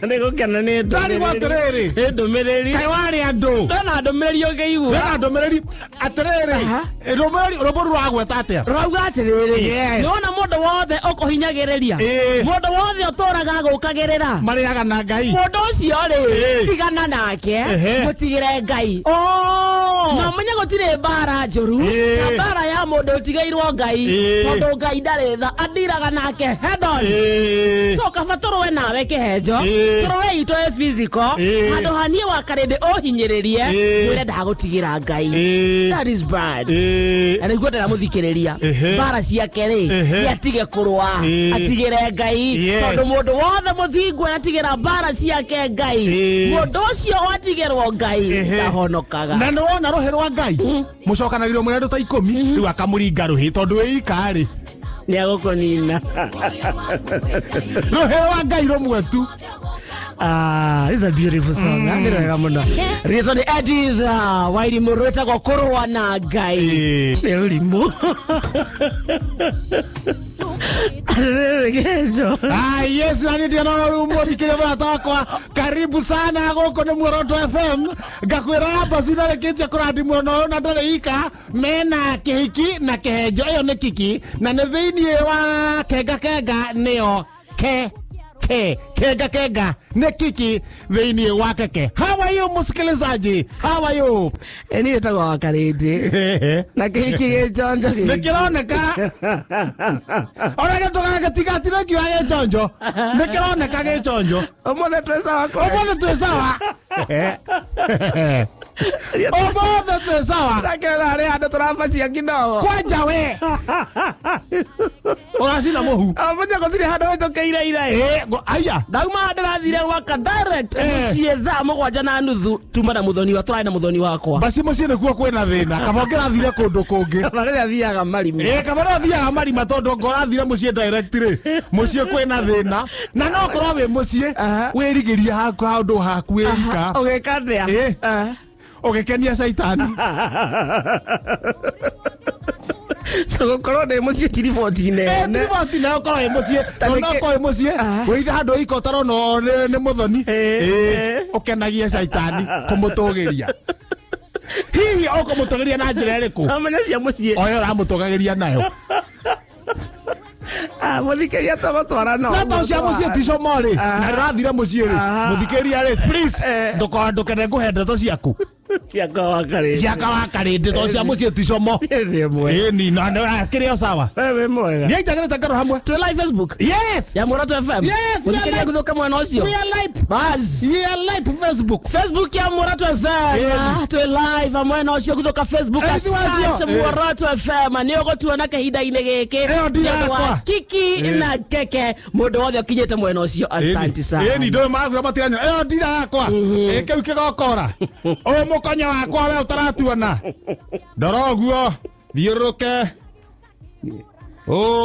Nĩ gũkena nĩ Ndarigwo atĩrĩrĩ. Nĩ ndũmĩrĩri. Kaĩ warĩ andũ. Ndona ndũmĩrĩri ũngĩigua. Ndona ndũmĩrĩri atĩrĩrĩ. Ndũmĩrĩri rũmbo rũragweta atĩa? Rũrauga atĩrĩrĩ. Yes. Nĩwona mũndũ wothe ũkũhinyagĩrĩria. Mũndũ wothe ũtũraga agũkagĩrĩra. Marĩaga na Ngai. Mũndũ ũcio rĩ, tigana nake, mũtigĩre Ngai. Na ũmenye gũtirĩ mbara njũru, na mbara ya mũndũ ũtigĩirwo Ngai, tondũ Ngai ndarĩ tha, andiraga nake head on. So kaba tũrũe nawe kĩhenjo, tũrũe itũ ĩ physical, handũ ha niĩ wa karĩndĩ ũhinyĩrĩrie, mwĩre ndagũtigĩra Ngai. That is bad. Na nĩguo ndĩramũthikĩrĩria. Mbara ciake rĩ, nĩ atige kũrũa, atigĩre Ngai, tondũ mũndũ wothe mũthingu anatigĩra mbara ciake Ngai. Mũndũ ũcio watigĩrwo Ngai ndahonokaga. Na nĩ wona rũhĩ rwa Ngai mũcokanagĩrio mũrĩ andũ ta 10 rĩu akamũringa rũhĩ tondũ wĩ ika rĩ nĩ agũkũnina. Rũhĩ rwa Ngai rũmwe tu. This is a beautiful song. Nĩ wega mũno. Rĩtwa nĩ Edith Wairimũ rwĩtagwo Kũrũa na Ngai. Nĩ ũrimũ. Yes, na nĩ ndĩona rĩu mũthikĩria mũrata wakwa. Karibu sana gũkũ nĩ Muoroto FM. Ngakwĩra Basi ndarĩkĩtie kũrathimwo na ũyũ na ndarĩ ika mena kĩhiki na kĩhenjo ĩyo nĩ kiki na nĩ thĩiniĩ wa kenga kenga nĩyo ke ke kenga kenga nĩ kiki thĩiniĩ wa keke. How are you msikilizaji? How are you? Niĩ njĩtagwo wa Karĩndĩ. Na kĩhiki gĩchonjo gĩkĩ. Nĩ kĩroneka. Ona gĩtũgagĩtigatire kiuga gĩchonjo. Nĩ kĩroneka gĩchonjo. Ũmũthĩ twĩ sawa kwa. Ũmũthĩ twĩ sawa. Ũmũthĩ twĩ sawa. Ndakĩona harĩ handũ tũrabacia kidogo. Kwanja we. Ũracina mũhu. Amenya gũtirĩ handũ hĩtũkĩire ira. Aya. Ndauma ndĩrathire gwaka direct mũciĩ thaa 7:30 tuma na mũthoni wa tũrarĩ na mũthoni wakwa. Basi mũciĩ nĩkuo kwĩna thĩna. Kaba ũngĩrathire kũndũ kũngĩ. Kaba rĩrĩa athiaga marima. Kaba rĩrĩa athiaga marima tondũ anga ũrathire mũciĩ direct rĩ. Mũciĩ kwĩna thĩna. Na no ũkorwo wĩ mũciĩ, wĩrigĩrie haku handũ haku wĩ ika. Ũgĩka atĩa? Ũgĩkenia caitani. So gũkorwo ndĩ mũciĩ ti riboti nene. Ti riboti nene ũkorwo wĩ mũciĩ. Tondũ no ũkorwo wĩ mũciĩ, wĩithe handũ ika ũtaronwo nĩ mũthoni. Ũkenagie caitani kũmũtũgĩria. Hihi ũkũmũtũgĩria na njĩra ĩrĩkũ? Amenya cia mũciĩ. O ĩyo ũramũtũgagĩria nayo. Mũthikĩria tũgũtwara no. No to cia mũciĩ ti como rĩ. Na ndĩrathire mũciĩ rĩ. Mũthikĩria rĩ, please, ndũkene ngũhe ndeto ciaku. Ciaka wa Karĩndĩ. Ciaka wa Karĩndĩ, to cia mũciĩ ti como. Ĩni, na nĩ kĩrĩ o sawa. Wewe mwega. Nĩ aichagĩrĩte ngero hamwe. Twĩ live Facebook. Yes. Ya Muoroto FM. Yes, we are Mũthikĩria live. gũthũka mwena ũcio. We are live. Bas. We are live Facebook. Facebook ya Muoroto FM. Twĩ live mwena ũcio gũthũka Facebook. Search Muoroto FM. Nĩ ũgũtuona kahinda-inĩ gĩkĩ. Ĩyo ndira Nĩ ũndũ wa yakwa. Kiki na keke. Mũndũ wothe ũkinyĩte mwena ũcio. Asante sana. Ĩni, ndũĩ marakwĩra matiranyona. Ĩyo ndira yakwa. Kĩu kĩgokora. Ũyũ mũkonya wakwa we ũtaratuona. Ndora ũguo, thiũrũrũke.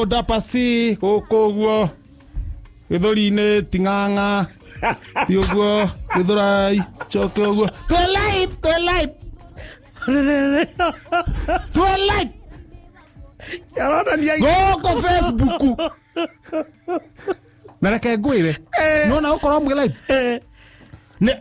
Ndapasi, gũkũ ũguo. Gĩthũri-inĩ, ting'ang'a. Ti ũguo, gĩthũrai, coke ũguo. Twĩ live, twĩ live. Twĩ live. Gũkũ Facebook. Na reke ngwĩre. Nĩwona gũkorwo mwĩ live? Nĩ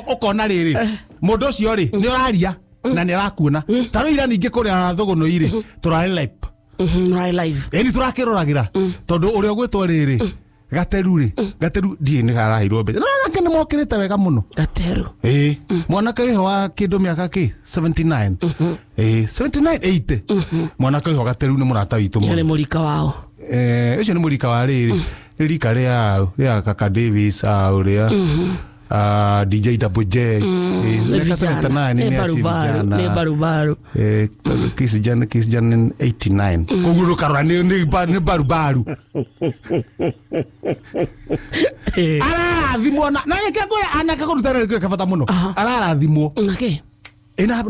ũkona rĩrĩ. Mũndũ ũcio rĩ, nĩ ũraria na nĩ arakuona. Ta rĩu ira ningĩ kũrĩa thũgũnũ rĩ, tũrarĩ live. Mũrarĩ live. Ĩni tũrakĩroragĩra. Tondũ ũrĩa ũgwĩtwo rĩrĩ, Gateru rĩ, Gateru ndiĩ nĩ karaheirwo mbeca. No nake nĩ mokĩrĩte wega mũno. Gateru. Mwanake wĩho wa kĩndũ mĩaka kĩ? 79. 79, 80. Mwanake wĩho Gateru nĩ mũrata witũ mũno. Nĩ mũrika wao. Ũcio nĩ mũrika wa rĩrĩ. Nĩ rika rĩa kaka Davis, ũrĩa. DJ Double J. Mĩaka 79 nĩ barubaru, nĩ barubaru. Kiss Jan 89. Koguo rũkarora nĩ barubaru. Ararathimwo na reke ngwĩre anake kũruta wĩra nĩkĩo kĩa bata mũno. Ararathimwo. Nake? Na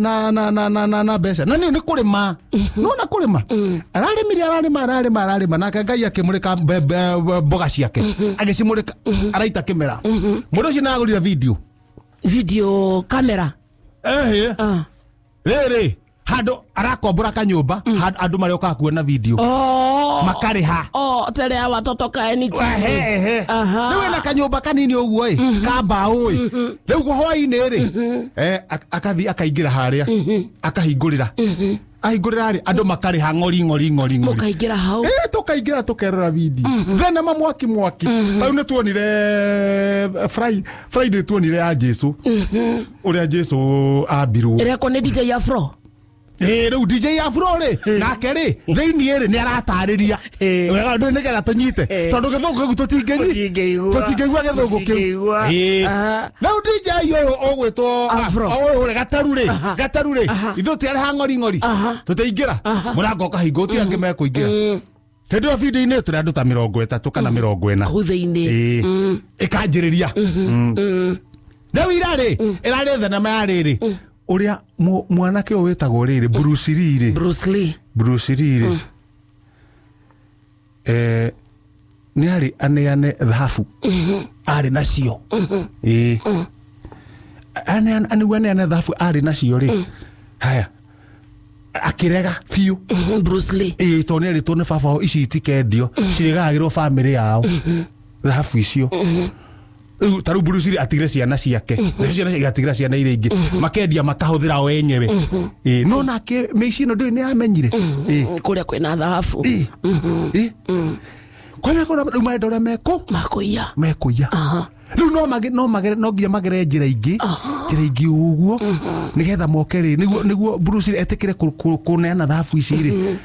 mbeca. Na nĩ kũrĩma. Nĩwona kũrĩma? Ararĩmire, ararĩma, nake Ngai akĩmũrĩka mboga ciake. Agĩcimũrĩka, araita kĩmera. Mũndũ ũcio nĩaragũrire video. Video camera. Rĩrĩ, handũ arakombora kanyũmba, andũ marĩokaga kuona video. Makarĩha. Tere watoto kaeni chini. Rĩu ena kanyũmba kanini ũguo ĩ, ka mbaũ ĩ. Rĩu hwaĩ-inĩ rĩ, akathiĩ akaingĩra harĩa, akahingũrĩra. Ahingũrĩra rĩ, andũ makarĩha ng'ori ng'ori ng'ori ng'ori. Mũkaingĩra hau. Tũkaingĩra tũkerora video. Thenema mwaki mwaki. Tarĩu nĩ tuonire Friday tuonire ya Jesu. Ũrĩa Jesu ambirwo. Ĩrekwo nĩ DJ Afro. Rĩu DJ Afro rĩ, nake rĩ, thĩinĩ rĩ nĩ aratarĩria. Wega ndũ nĩgetha tũnyite. Tondũ gĩthũngũ kĩu tũtingĩigua gĩthũngũ kĩu. Rĩu DJ ũyũ ũgwĩtwo Afro. Ũyũ rĩ Gateru rĩ, Gateru rĩ, ithuĩ tũtiarĩha ng'ori ng'ori. Tũtiaingĩra. Mũrango ũkahingwo gũtirĩ angĩ mekũingĩra. Hĩndĩ ĩyo video-inĩ tũrĩ andũ ta 30 kana 40. Kũu thĩinĩ. Ĩkanjĩrĩria. Rĩu ira rĩ, ĩrarĩ thenema ya rĩrĩ. Ũrĩa mwanake ũyũ wĩtagwo rĩrĩ Bruce Lee rĩ. Bruce Lee. Bruce Lee rĩ. Nĩ arĩ aneane thahabu. Arĩ nacio. Aneane thahabu arĩ nacio rĩ. Haya. Akĩrega biũ. Bruce Lee. Tondũ nĩ erĩtwo nĩ baba wao ici itikendio, cirĩgagĩrwo bamĩrĩ yao. Thahabu icio. Rĩu ta rĩu Bruce Lee atigire ciana ciake. Nacio ciana ciake igatigĩra ciana iria ingĩ. Makendia makahũthĩra o enyewe. No nake mĩici ĩno ndũĩ nĩ amenyire. Kũrĩa kwĩna thahabu. Kwĩna kũrĩa rĩu marenda ũrĩa makũiya. Mekũiya. Rĩu no nginya magere njĩra ingĩ. Njĩra ingĩ ũguo. Nĩgetha moke rĩ, nĩguo Bruce Lee etĩkĩre kũneana thahabu ici rĩ.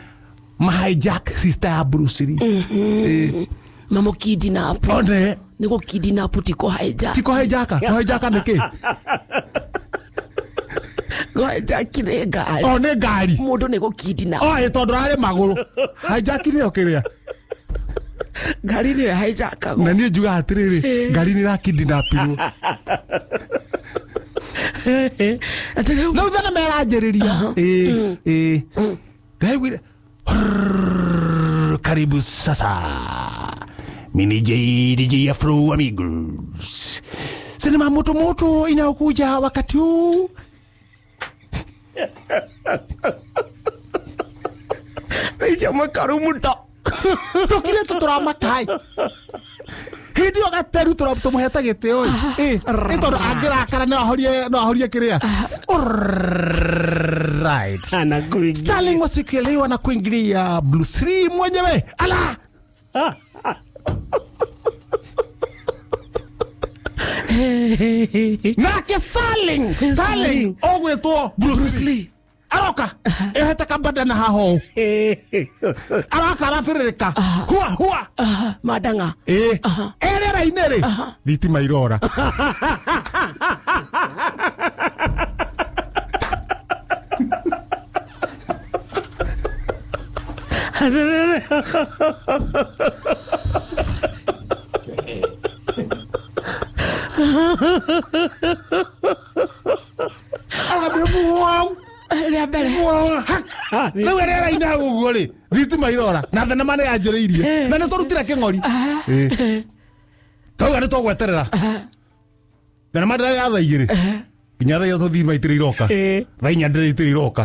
Ma hijack sister ya Bruce Lee. Mamũkidnap. One. Nĩ gũkidnap ti kũhijack. Ti kũhijacka. Kũhijacka nĩ kĩ? Kũhijack nĩ ngari. Nĩ ngari. Mũndũ nĩ gũkidnap. Tondũ ararĩ magũrũ. Hijack nĩyo kĩrĩa? Ngari nĩyo hijackagwo. Na niĩ njugaga atĩrĩrĩ, ngari nĩ ĩrakidnapirwo. Rĩu thenema ĩranjĩrĩria. Ndaiguire, karibu sasa. Mini DJ Afro amigos. Sinema moto moto inayokuja wakati huu. Icio makarumuta. Tukire tũramakai. Hĩndĩ ĩyo Gateru tũmũhete gĩtĩo ĩ. Tondũ angĩrakara no ahorie kĩrĩa. Right. Sterling wa siku ya leo anakuingilia Bruce Lee mwenyewe. Ala! Nake Sterling ogwetwo Bruce Lee. Aroka ehete kabada na haho. Aroka arabĩrĩrĩka. Hua hua. Madanga. Erera-inĩ rĩ. Thitima irora. Rĩu erera-inĩ hau ũguo rĩ, thitima irora na thenema nĩ yanjĩrĩirie na nĩ tũrutire kĩng'ori. Tauga nĩ tũgweterera. Thenema ndĩrarĩ ya thaa igĩrĩ nginya thaa ithatũ thitima itirĩ iroka, thaa inya ndĩrĩ itirĩ iroka,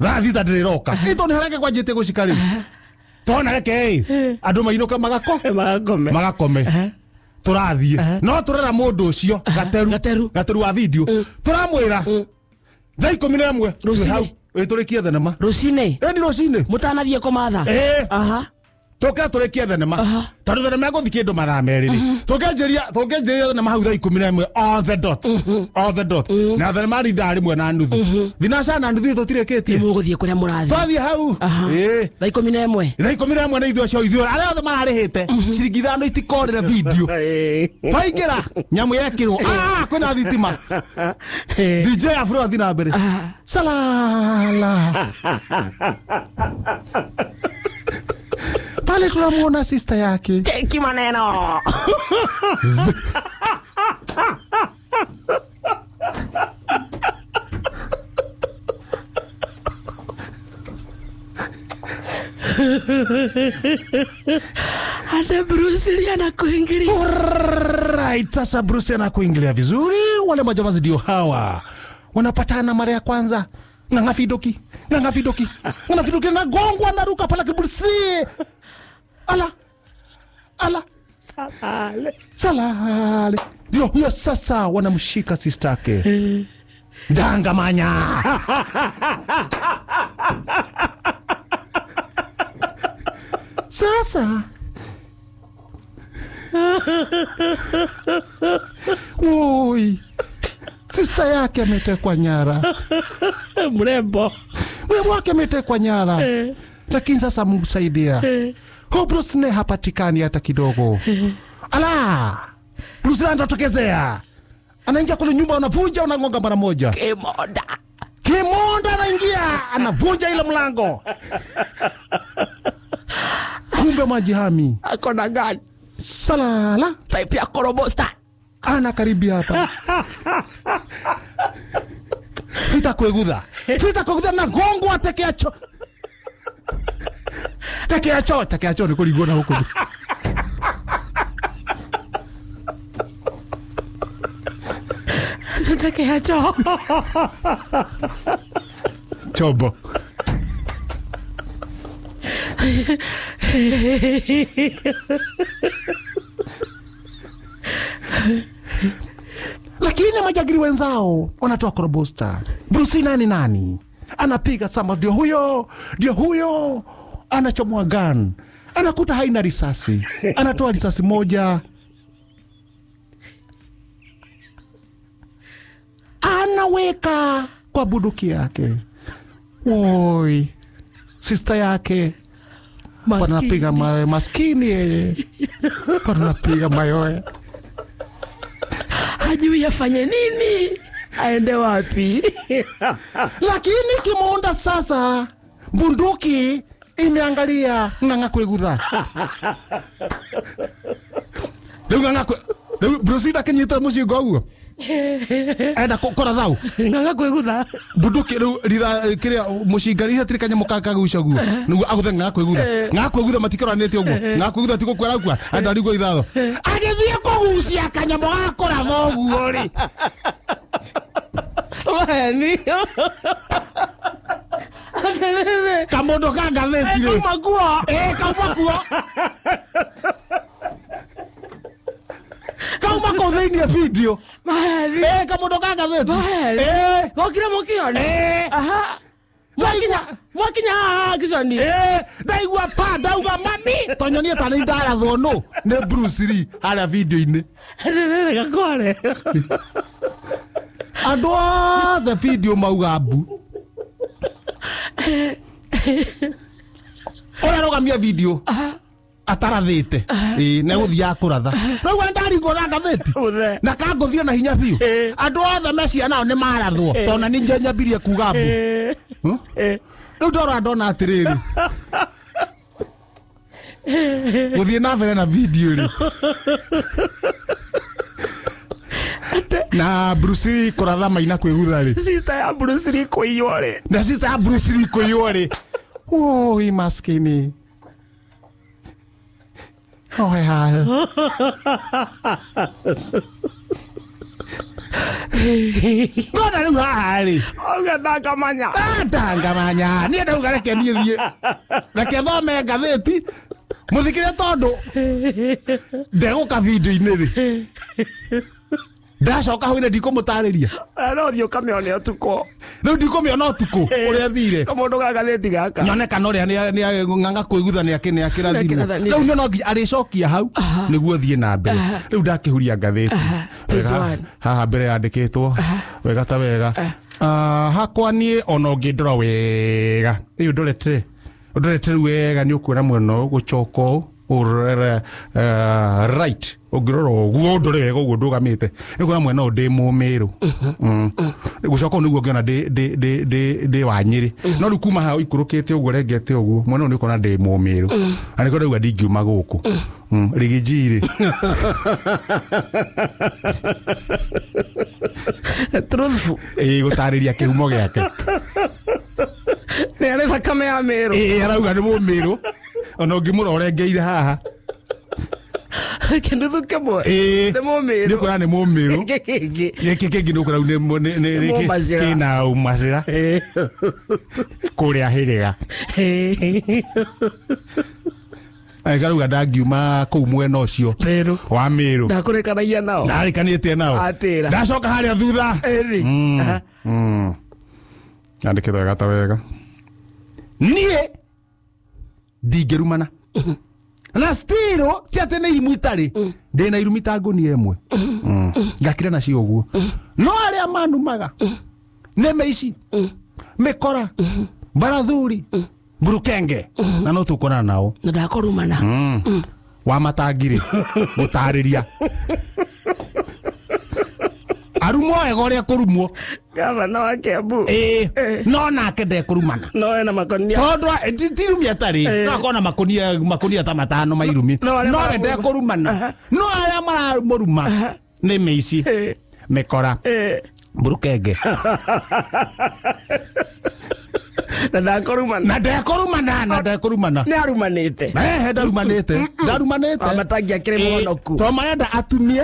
thaa thita ndĩrĩ iroka. Tondũ nĩ harĩa kwanjĩtie gũcika rĩu. Tona reke ĩ, andũ mainũke magakome. Tũrathiĩ no tũrera mũndũ ũcio Gateru wa video tũramwĩra thaa 11 Rũcinĩ. Tũrĩkie thenema. Rũcinĩ. Ni rũcinĩ. Mũtanathiĩ kũmatha. Tũke tũrĩkie thenema. Tondũ thenema ĩgũthiĩ kĩndũ mathaa merĩ rĩ. Tũngĩanjĩrĩria thenema hau thaa 11 on the dot. On the dot. Na thenema rĩ ithaa 1:30. Thinacara na nuthu tũtirĩkĩtie. Mũgũthiĩ kũrĩa mũrathiĩ. Twathiĩ hau. Thaa 11. Thaa 11 nĩ ithuĩ acio ithuĩ arĩa othe mararĩhĩte ciringi 5 itikorĩre video. Twaingĩra nyamũ yekĩrwo. Kwĩna thitima. DJ Afro athiĩ na mbere. Salala. Pale tunamuona sister yake. Cheki maneno. Hata Bruce Lee anakuingilia. Alright, sasa Bruce anakuingilia vizuri. Wale majambazi ndio hawa. Wanapatana mara ya kwanza. Ng'ang'a Findoki, Ng'ang'a Findoki, Ng'ang'a Findoki na gongwa anaruka pala Bruce Lee. Ala ala Salale. Salale. Ndio huyo sasa wanamshika sister yake. Dangamanya. Sasa oi, sister yake ametekwa nyara. Mrembo. Mrembo wake ametekwa nyara. Lakini sasa Mungu saidia. Ho Bruce Lee hapatikani hata kidogo. Ala! Bruce Lee anatokezea. Anaingia kule nyumba, anavunja, anangonga mara moja. Kimonda. Kimonda anaingia, anavunja ile mlango. Kumbe majihami. Ako na gani? Salala. Type ya korobosta. Anakaribia hapa. Vita kwegudha. Vita kwegudha na gongo atekeacho. Tekeacho, tekeacho ni kuligona huko. Tekeacho. Chombo. Lakini majagiri wenzao wanatoa korobosta. Bruce nani nani anapiga sama, ndio huyo, ndio huyo. Anachomoa gun, anakuta haina risasi, anatoa risasi moja, anaweka kwa bunduki yake. Woi, sister yake panapiga mayowe, maskini yeye panapiga mayowe, hajui afanye nini, aende wapi. Lakini Kimonda sasa bunduki imeangalia Ng'ang'a kwegutha. Rĩu Ng'ang'a rĩu Bruce Lee akinyita mũcinga ũguo enda kora thau. Ng'ang'a kwegutha bunduki rĩu ritha kĩrĩa mũcinga rĩha tiri kanyamũ kaguca guo nĩguo aguthe Ng'ang'a kwegutha. Ng'ang'a kwegutha matikoranĩte ũguo. Ng'ang'a kwegutha tigũkwera kua enda arigwo ithatho agĩthiĩ kũgucia kanyamũ ga kũratha ũguo rĩ. Wani kamondo ka ngathĩti rĩ kauma kuo. Kauma kuo. Kauma kũu thĩinĩ video. Kamondo ka ngathĩti. Gokire mũkĩone. Aha. Mwakinya haha gĩconi. Ndaigua pa ndauga mami tonyonie ta nĩ ndarathwo nũ nĩ Bruce Lee harĩa video-inĩ. Gakware. Andũ othe video mauga mbu. Ũrĩa arũgamia video atarathĩte nĩ gũthiaga kũratha. Rĩu we ndarigwo na ngathĩti na kangũthio na hinya biũ. Andũ othe me ciana nao nĩ marathwo tondũ na ningĩ nyambirie kuga mbu. Rĩu ndora ndona atĩrĩrĩ gũthiĩ na mbere na video rĩ na Bruce Lee kũratha maina kwĩgutha rĩ. Sister ya Bruce Lee kũiywo rĩ. Na sister ya Bruce Lee kũiywo rĩ. Woi maskini. Oe hae. Ndona rĩu haha rĩ. Auga ndangamanya. Ndangamanya. Niĩ ndauga reke niĩ thiĩ. Reke thome ngathĩti. Mũthikĩre tondũ ndegũka video-inĩ rĩ. Ndacoka hau-inĩ ndikũmũtarĩria. No thiĩ ũkamĩone ũtukũ. Rĩu ndikũmĩona ũtukũ ũrĩa thire. Kamũndũ ga ngathĩti gaka. Nyone kana ũrĩa nĩ Ng'ang'a kwĩgutha nĩ akĩrathirwo. Rĩu no nginya arĩcokia hau nĩguo thiĩ na mbere. Rĩu ndakĩhuria ngathĩti. Haha mbere yandĩkĩtwo wega ta wega. Hakwa niĩ ona ũngĩndora wega. Ĩĩ ũndorete. Ũndorete rĩu wega nĩ ũkuona mwena ũyũ gũcoka ũũ ũrore right ũngĩrora ũguo ũndore wega ũguo ndũgamĩte nĩ kuona mwena ũyũ ndĩ mũmĩrũ. Gũcoka ũũ nĩguo ngĩona ndĩ wa Nyĩrĩ. No rĩu kuma haha ũikũrũkĩte ũguo ũrengete ũguo mwena ũyũ nĩ ũkuona ndĩ mũmĩrũ. Na nĩkĩo ndauga ndingiuma gũkũ. Rigiji rĩ. Truthful. Ĩĩ gũtarĩria kĩhumo gĩake. Nĩ arĩ thakame ya Mĩrũ. Ĩĩ arauga nĩ mũmĩrũ. Ona ũngĩmũrora ũrengeire haha. Kĩnuthu kĩmwe. Nĩ mũmĩrũ. Nĩ ũkuona nĩ mũmĩrũ. Gĩkĩ kĩngĩ. Gĩkĩ kĩngĩ nĩ ũkuona nĩ Mũmacĩra. kĩna umacĩra kũrĩa hĩrĩga. Karauga ndangiuma kũu mwena ũcio Mĩrũ. wa Mĩrũ. Ndakũrĩkanagia nao. Ndarĩkanĩtie nao. Atĩra. Ndacoka harĩa thutha. Ĩni. Yandĩkĩtwo wega ta wega. Niĩ ndingĩrumana. Na still ti atĩ nĩ irimũ itarĩ. Ndĩna irumi ta ngũnia ĩmwe. Ngakira nacio ũguo. No arĩa manumaga nĩ mĩici, mĩkora, barathuri, burukenge. Na no tũkuonana nao. Na ndakũrumana. Wa matangirĩ gũtarĩria. Arumwo wega ũrĩa kũrumwo. Gavana wa Kiambu. No nake ndekũrumana. No ena makonia. Tondũ ti irumi atarĩ. No akorwo na makonia ta matano ma irumi. No arĩa No we maramũruma. ndekũrumana. No arĩa maramũruma nĩ mĩici, mĩkora, burukenge. Na ndakũrumana. Na ndekũrumana, na ndekũrumana. Nĩ arumanĩte. Ehe, ndarumanĩte. Ndarumanĩte. Wa Matangi akĩrĩ mũhonoku. To marenda atumie.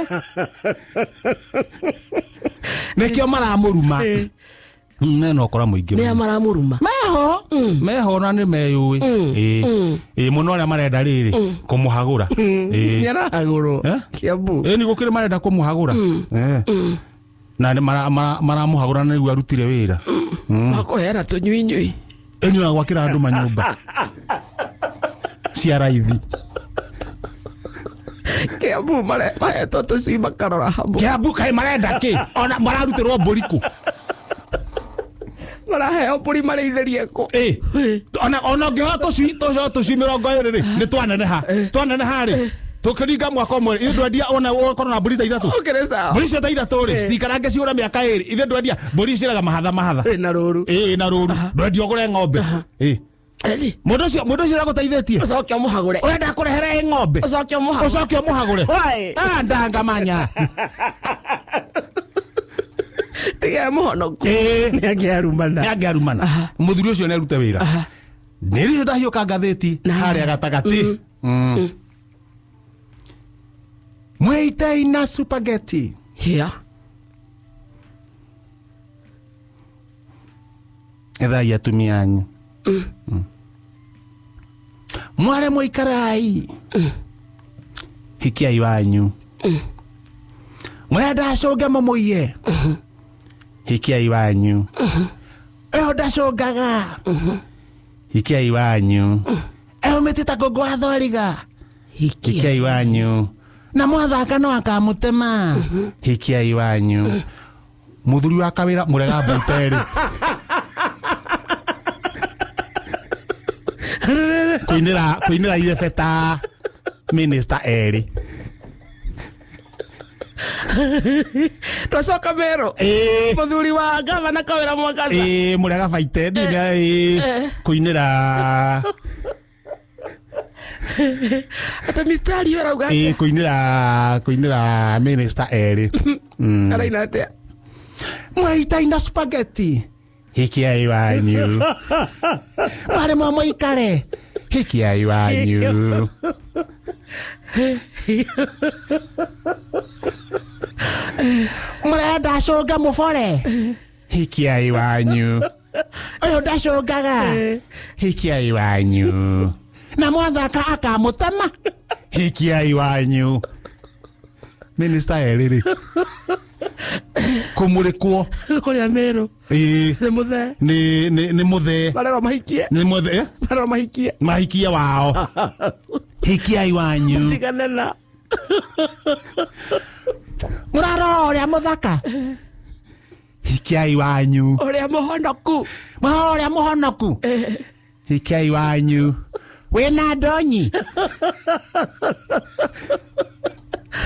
Nĩkĩo maramũruma. Mena ũkora mũingĩ. Nĩ a maramũruma. Meho. Meho na nĩ meyũĩ. Ĩĩ mũno arĩa marenda rĩrĩ kũmũhagũra. Nĩ arahagũrwo. Kiambu. Ĩĩ nĩ gũkĩrĩ marenda kũmũhagũra. Na nĩ maramũhagũra na nĩguo arutire wĩra. Makũheana tũnyuinyui. Ĩni wa gwakĩra andũ manyũmba cia raithi. Kiambu mahetwo tũcui makarora hamwe. Kiambu kaĩ marenda kĩ? Ona mararutĩrwo mbũri kũ? Maraheo mbũri marĩithĩrie kũ? Ona ũngĩoya tũcui 20 rĩ, nĩ twaneneha. Twaneneha rĩ, tũkĩringa mwaka ũmwe, ithuĩ ndwendia ona ũkorwo na mbũri ta ithatũ. Ũkĩrĩ sawa. Mbũri icio ta ithatũ rĩ, citikarange ciũre mĩaka 2. Ithuĩ ndwendia mbũri ciraga mahatha mahatha. Ĩna rũru. Ĩna rũru. Ndwendia ũgũre ng'ombe. Mũndũ ũcio ũrĩa Ũcoke ũmũhagũre. Ũrenda kũrehere ng'ombe. Ũcoke ũmũhagũre. Ũcoke ũmũhagũre. Why? Ndangamanya. Tiga mũhonoku. Nĩ angĩarumana. Nĩ angĩarumana. Mũthuri ũcio nĩ arute wĩra. Nĩ rĩu ndahiũka ngathĩti harĩa gatagatĩ. Mwĩitei na spaghetti. Hĩa. Ethai atumia anyu. Mware mũikarai. Hikiai wanyu. Mũrenda acũnge mũmũiye. Hikiai wanyu. Ĩyo ndacũngaga. Hikiai wanyu. Ĩyo mĩtĩ ta ngũngũ wa thwariga. Hikiai wanyu. Na mwathaka no akamũtema. Hikiai wanyu. Mũthuri wa kawĩra mũrega mbaita erĩ. Kũinĩra irebeta minista erĩ. Twacoka Meru. Mũthuri wa gavana Kawĩra Mwangaza. Mũrega baite kũinĩra Ata mistari ĩyo ĩrauga atĩa? Kũinĩra minista erĩ. Araina atĩa? Mwĩitai na spaghetti. Hikiai wanyu. Mware mũikare. Hikiai wanyu. Mũrenda acũnge mũbore. Hikiai wanyu. Ũyũ ndacũngaga. Hikiai wanyu. Na mwathaka akamũtema. Hikiai wanyu. Minista erĩ rĩ. Kũmũrĩkwo. Kũrĩa Meru. Nĩ mũthee. Nĩ mũthee. Marerwo mahikie. Nĩ mũthee. Marerwo mahikie. Mahikie wao. Hikiai wanyu. Matigane na. Mũrarora ũrĩa mũthaka. Hikiai wanyu. Ũrĩa mũhonoku. Mũrarora ũrĩa mũhonoku. Hikiai wanyu. Wĩna ndonyi.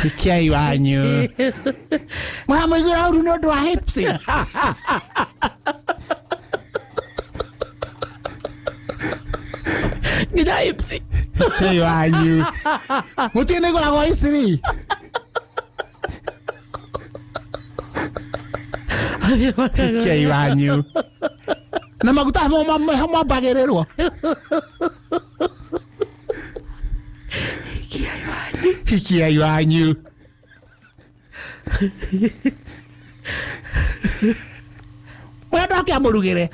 Hikiai wanyu. Mũramũiguĩra ũru nĩ ũndũ wa hipsi. Nginya hipsi. Hikiai wanyu. Mũtiĩ nĩ ĩgũragwo Iciri. Hikiai wanyu. Na maguta mwambagĩrĩrwo. Hikiai wanyu. Mwenda oke amũrugĩre.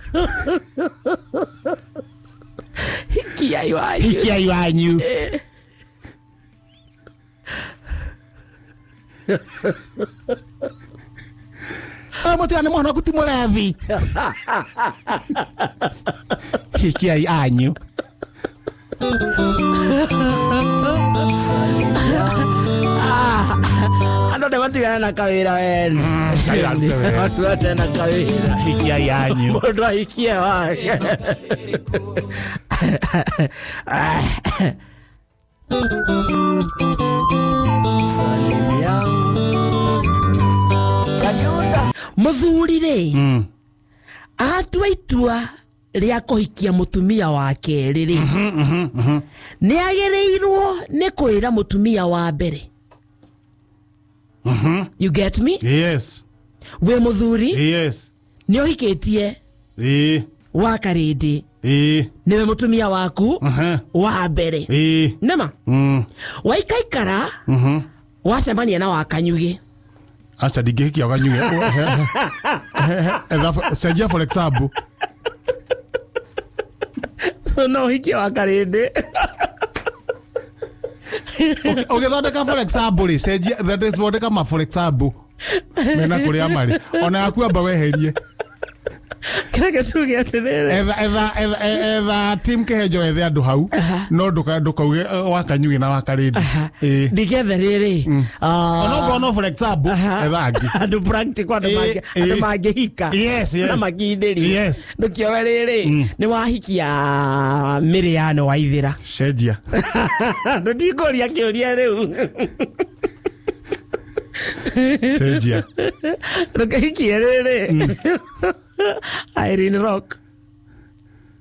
Hikiai wanyu. Hikiai wanyu. Mũtigane mwana waku ti mũrebi. Hikiai anyu. Andũ nĩ matigana na kawĩra wene. Matigana na kawĩra. Hikiai anyu. Mũndũ ahikie wake. Mũthuri rĩ, atua itua rĩa kũhikia mũtumia wa kerĩ rĩ, nĩ agĩrĩirwo nĩ kwĩra mũtumia wa mbere. You get me? Yes. Wĩ mũthuri? Yes. Nĩ ũhikĩtie? Wa karĩndĩ. Nĩwe mũtumia waku wa mbere. Nĩma? Waikaikara wacemania na wa Kanyugĩ. Aca ndingĩhikia wa Kanyugĩ. Cenjia for example. No ũhikie wa karĩndĩ. Ũgĩthondeka for example rĩ, cenjia thondeka ma for example mena kũrĩa marĩ ona yaku amba weherie. Kĩreke tuge atĩrĩrĩ, etha team Kĩhenjo ethe andũ hau, no ndũkauge wa Kanyugĩ na wa Karĩndĩ. Ndingĩethe rĩrĩ, onokorwo no for example etha angĩ andũ practical, andũ mangĩhika na makindĩrie. Ndũkĩoe rĩrĩ, nĩ wahikia Mĩrĩano Waithĩra. Cenjia. Ndũtikũria kĩũria rĩu. Cenjia. Ndũkĩhikie rĩrĩ, Irene Rock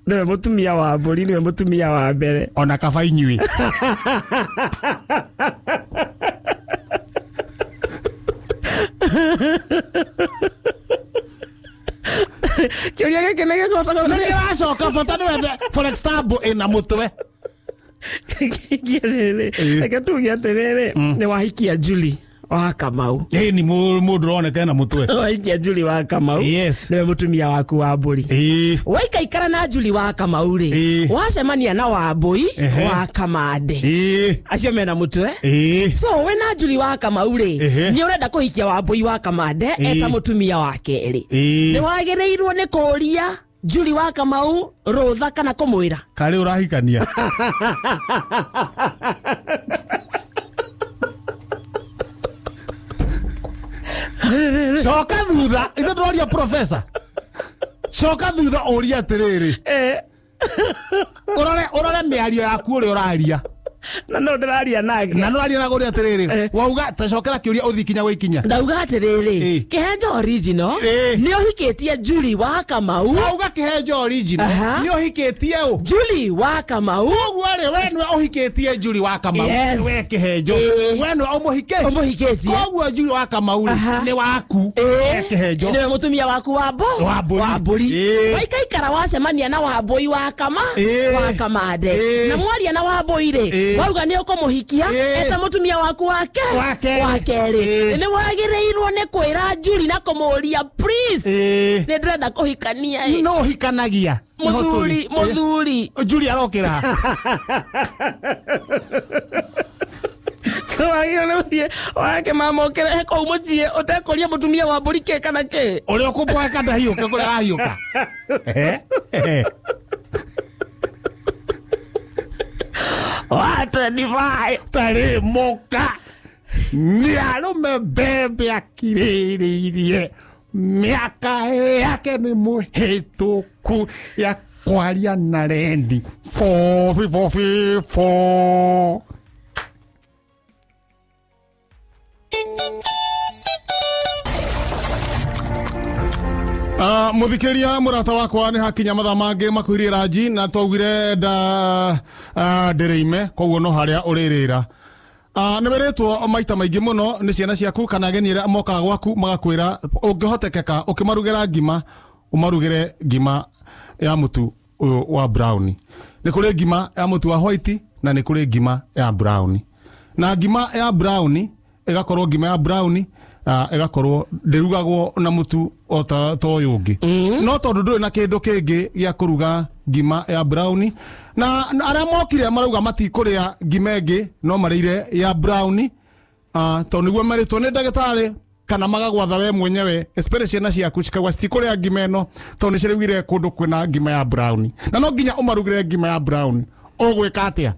niwe mũtumia wa mbũri, niwe mũtumia wa mbere. Ona kaba inyuĩ. Kĩũria gĩkĩ nĩ gĩcokaga. Nĩ kĩracoka, bata nĩ wethe for example ĩna mũtwe. Reke tuge atĩrĩrĩ, nĩ wahikia Julie wa Kamau. Ni mũndũ ũroneka ena mũtwe. Wahikia Julie wa Kamau. Yes. Niwe mũtumia waku wa mbũri. Waikaikara na Julie wa Kamau rĩ, wacemania na Wambũi wa Kamande. Acio mena mũtwe. So we na Julie wa Kamau rĩ, nĩ ũrenda kũhikia Wambũi wa Kamande eta mũtumia wa kerĩ. Nĩ wagĩrĩirwo nĩ kũũria Julie wa Kamau rũtha kana kũmwĩra. Karĩ ũrahikania. Coka thutha, ithe ndwaria professor. Coka thutha ũrie atĩrĩrĩ. Ũrore mĩario yaku ũrĩa ũraria. Na no ndĩraria nake. Na no ũraria na ũrĩa atĩrĩrĩ. Wauga ta cokera kĩũria ũthiĩ kinya gwĩkinya. Ndauga atĩrĩrĩ, Kĩhenjo original nĩ ũhikĩtie Julie wa Kamau. Wauga Kĩhenjo original nĩ ũhikĩtie ũ? Julie wa Kamau. Ũguo rĩ, we nĩwe ũhikĩtie Julie wa Kamau. We Kĩhenjo. We nĩwe ũmũhikĩtie. Koguo Julie wa Kamau rĩ nĩ waku. We Kĩhenjo. Nĩwe mũtumia waku wa mbũri. Waikaikara wacemania na Wambũi wa wa Kamande. Na mwaria na Wambũi rĩ, wauga nĩ ũkũmũhikia eta mũtumia waku wa kerĩ. Nĩ wagĩrĩirwo nĩ kwĩra Julie na kũmũũria please, nĩ ndĩrenda kũhikania. No ũhikanagia. Mũthuri. Julie arokĩra. So wagĩrĩirwo nĩ gũthiĩ wake mamokĩre kũu mũciĩ ũtekũria mũtumia wa mbũri kĩ kana kĩ. Ũrĩa ũkũmboeka ndahiũke kũrĩa arahiũka. Wa 25 tarĩ mũka nĩ arũme mbembe akirĩrĩirie mĩaka yake nĩ mũhĩtũku ya kwaria na rendi 4 4 4. Muthikiria murata wakwa ni hakinya mathaa mangi makuhirie ranji na twaugire nda ndĩrĩime koguo no haria ũrĩrĩra. Nĩ wĩrĩtwo maita maingĩ mũno nĩ ciana ciaku kana ageni arĩa mokaga gwaku magakwĩra ũngĩhotekeka ũkĩmarugĩra ngima ũmarugĩre ngima ya mũtu ũyũ wa brown. Nĩ kũrĩ ngima ya mũtu wa white na nĩ kũrĩ ngima ya brown. Na ngima ya brown ĩgakorwo ngima ya brown ĩgakorwo ndĩrugagwo na mũtu o ta ũyũ ũngĩ, no tondũ ndũrĩ na kĩndũ kĩngĩ gĩa kũruga ngima ya brown, na arĩa mokire marauga matikũrĩa ngima ĩngĩ no marĩire ya brown, tondũ nĩguo merĩtwo nĩ ndagĩtarĩ kana magagwatha we mwenyewe, especially ciana ciaku cikauga citikũrĩa ngima ĩno tondũ nĩ cirĩugire kũndũ kwĩna ngima ya brown, na no nginya ũmarugĩre ngima ya brown. Ũgwĩka atĩa?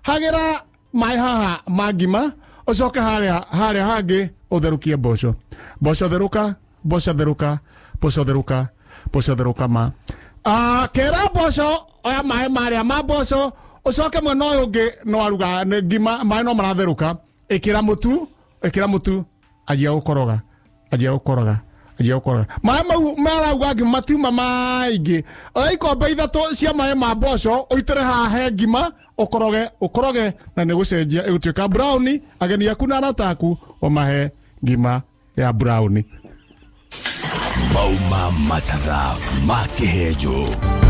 Hagĩra maĩ haha ma ngima, ũcoke harĩa hangĩ ũtherũkie mboco. Mboco therũka, mboco therũka, mboco therũka, mboco therũka ma. Kera mboco, oya maĩ marĩa ma mboco, ũcoke mwena ũyũ ũngĩ no aruga ngima, maĩ no maratherũka, ĩkĩra mũtu, ĩkĩra mũtu, anjia gũkoroga, anjia gũkoroga, anjia gũkoroga. Maĩ mau marauga ngima matiuma maingĩ. Oya ikombe 3 cia maĩ ma mboco, ũitĩre haha he ngima, ũkoroge, ũkoroge, na nĩ gũcenjia ĩgũtuĩka brown. Ageni aku na arata aku ũmahe ngima ya brown. Mauma matatha ma kĩhenjo.